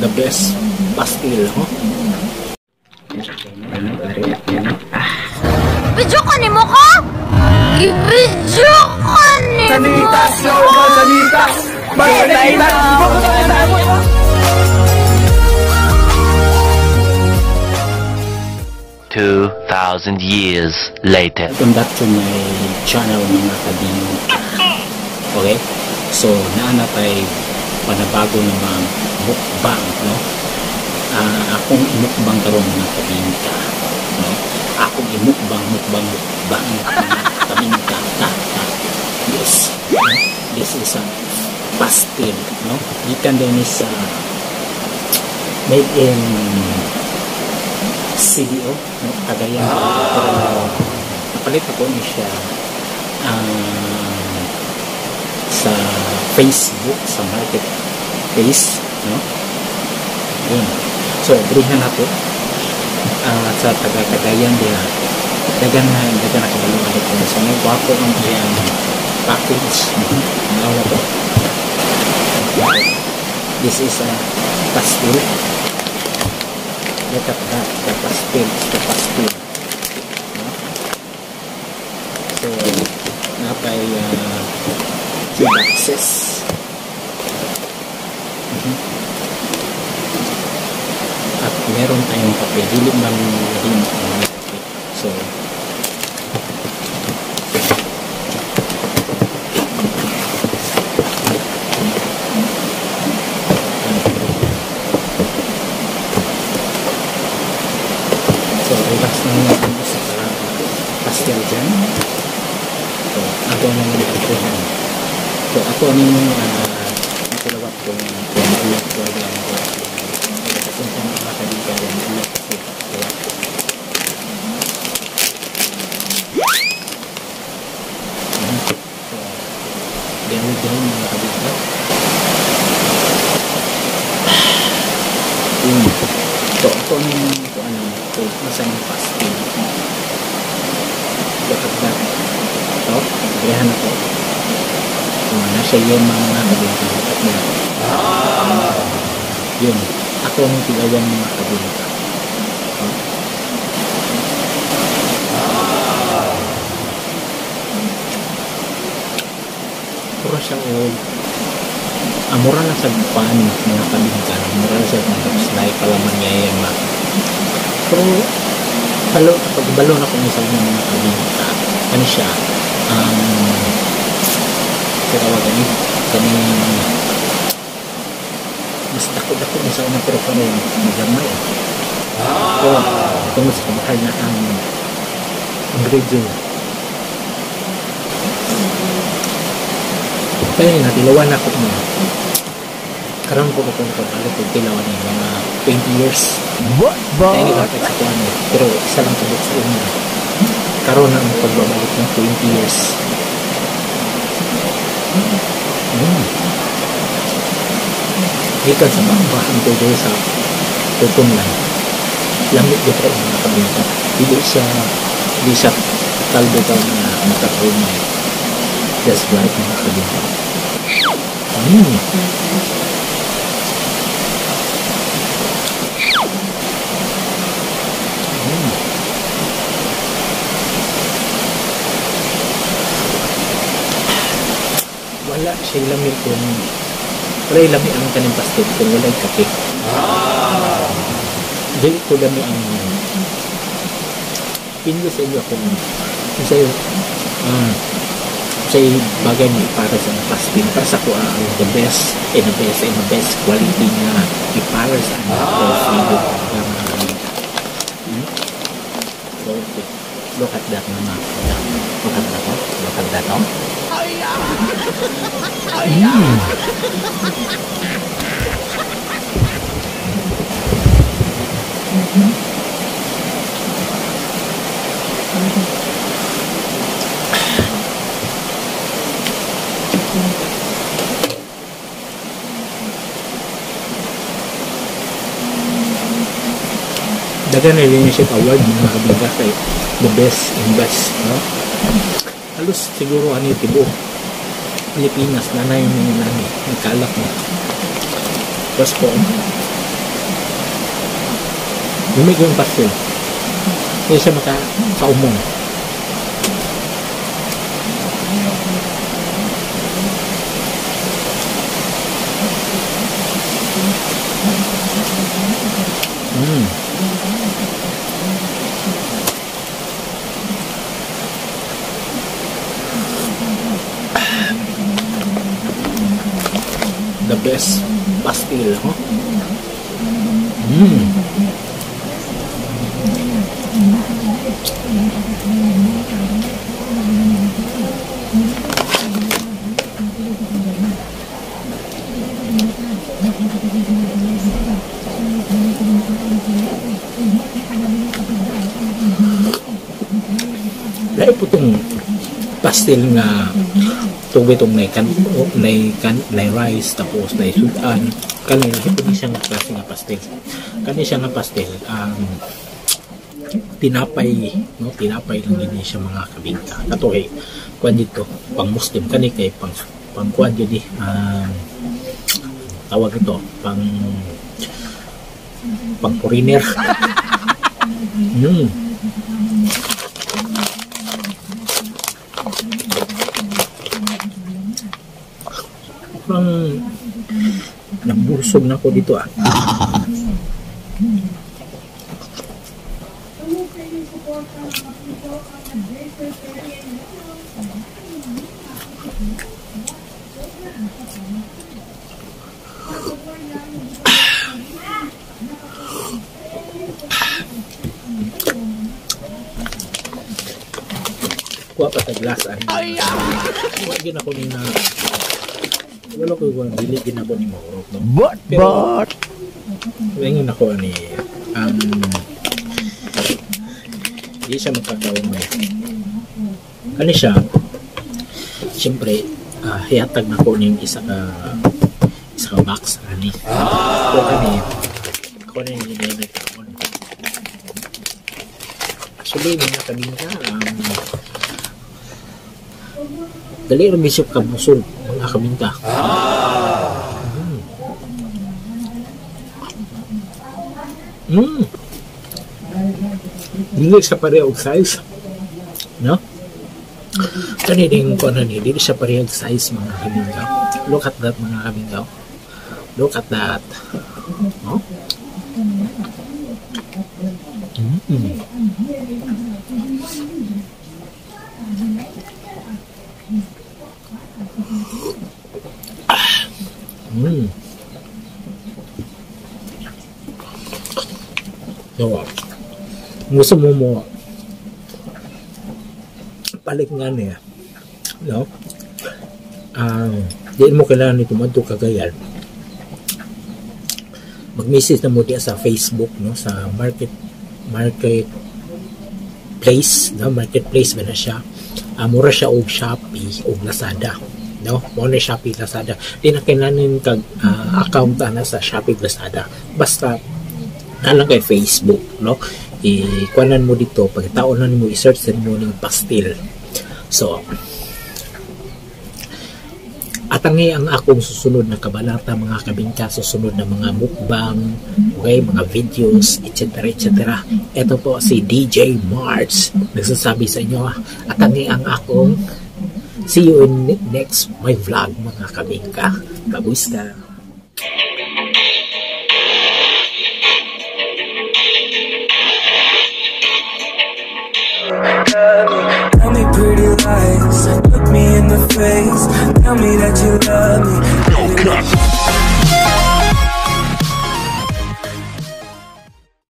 The best pastil, ho? Video ka ni mo ko? I-video ka ni mo ko? 2,000 years later. Welcome back to my channel, mga kabingka. Okay? So, naana tay panabago namang mukbang, no? Akong imukbang karon, mga kabingka, no? Akong imukbang, mukbang, mukbang, mga kabingka. Ta, ta. Yes. No? This is a pastil, no? Gikan din ni sa made in CDO, no? Cagayan. Pero napalit ako ni siya sa Facebook, sa marketplace, no? Yun. So, burihan nato sa taga Cagayan diha. Dagan na kabalo ani ko. So, nagwapo ang iyang package. Nawa na to. This is a pastil. Look at that, the pastil, the pastil. No? So, napay 2 boxes. At meron tayong kape. Dili man himo ang kape. So, relax na natin sa pastel dyan. So, ato na yung pagkuhan. So, ato na yung natilawat kong ulat ko ang pasensya na mga kaibigan yan. Ulat kasi. So, there we go, mga kaibigan. So, ato na yung nasa yung pastil. Look at that. Ito, pagrehan na to. So, nasa yung mga kabinta. Look at that. Yun. Ako ang tilawan mga kabinta. Puro siya o mura na sa pan mga kabinta. Mura na sa pan. Tapos naipalaman niya yung mga. Pero pagbalo na kung isa ng mga kabinta, ano siya, sa tawagan ni kaning mas dako-dako na sa una pero karon gamay. So, tungod sa kamahal na ang ingredient. Kaya nga, tilawan ako niya. Karon ko kung kapalit og tilawan niya mga 20 years. What? Kaya nga sa kuan, pero isa lang kabuk sa una. Karon na ang pagbabalik ng 20 years. Gikan sa bamba ang tuloy sa tutunlan. Lamit gyud ra mga kabinta. Dili siya kalbo ka na makakumay. That's right, mga kabinta. Wala siya lami kung wala lami ang kaning pastil kung wala'y kape. Dili ko lami ang pindo sa inyo kung sa'yo sa bagay ni para sa pastil para sa ko ang the best and the best and the best quality nga ipara sa coffee mga kabinta. Okay. Look at that, mga. Look at that, oh. Look at that, oh. Dagan na rin siya award mga kabinta kay the best in best, no? Halos siguro ano yung tibuok Pilipinas na na yung mga nani nagkalak mo. Tapos po Lami yung pastel. Hindi siya maka kaumong. The best pastel, huh? Dahil po itong pastel nga tuwi itong nay rice tapos nay sudan kani lahi po ni siyang klase nga pastel. Kani siya nga pastel tinapay, no, tinapay lang gini siya mga kabingka. Kato kay kuan dito pang Muslim kani kay pang kuan jud tawag ito pang foreigner. Parang nabusog na ako dito ah. Kuha pa sa glass ani. Kuha gin ako ni na wala ko kung dili gin ako ni maurok, no? But Pero, ngayon ako ani di siya magkakaumay. Kani siya siyempre hihatag na ko ning isa ka box ani. So kani ako na yung ginagkaon. Actually mga kabingka, dali ra bisyo ka busog mga kabingka. Dili sa pareho og size, no? Kani ding kuan ni dili sa pareho og size mga kabingka. Look at that mga kabingka. Look at that. No? So, gusto mo palit nga niya, no? Di mo kailangan nito madto Cagayan. Mag-message na mo diya sa Facebook, no, sa market place, no, marketplace ba na siya. Mura siya og Shopee og Lazada, no? Mao na Shopee Lazada. Di na kailangan kag account ana sa Shopee Lazada. Basta na lang kay Facebook, no? I-kuanan mo dito, pagtaon na nimo i-search mo ning pastel. So, atangi ang akong susunod na kabanata mga kabingka, susunod na mga mukbang, okay, mga videos, etc. etc. Ito po si DJ Marts nagsasabi sa inyo, atangi ang akong see you in next my vlog mga kabingka. Kamusta? Tell me pretty lies, look me in the face, tell me that you love me. No cut.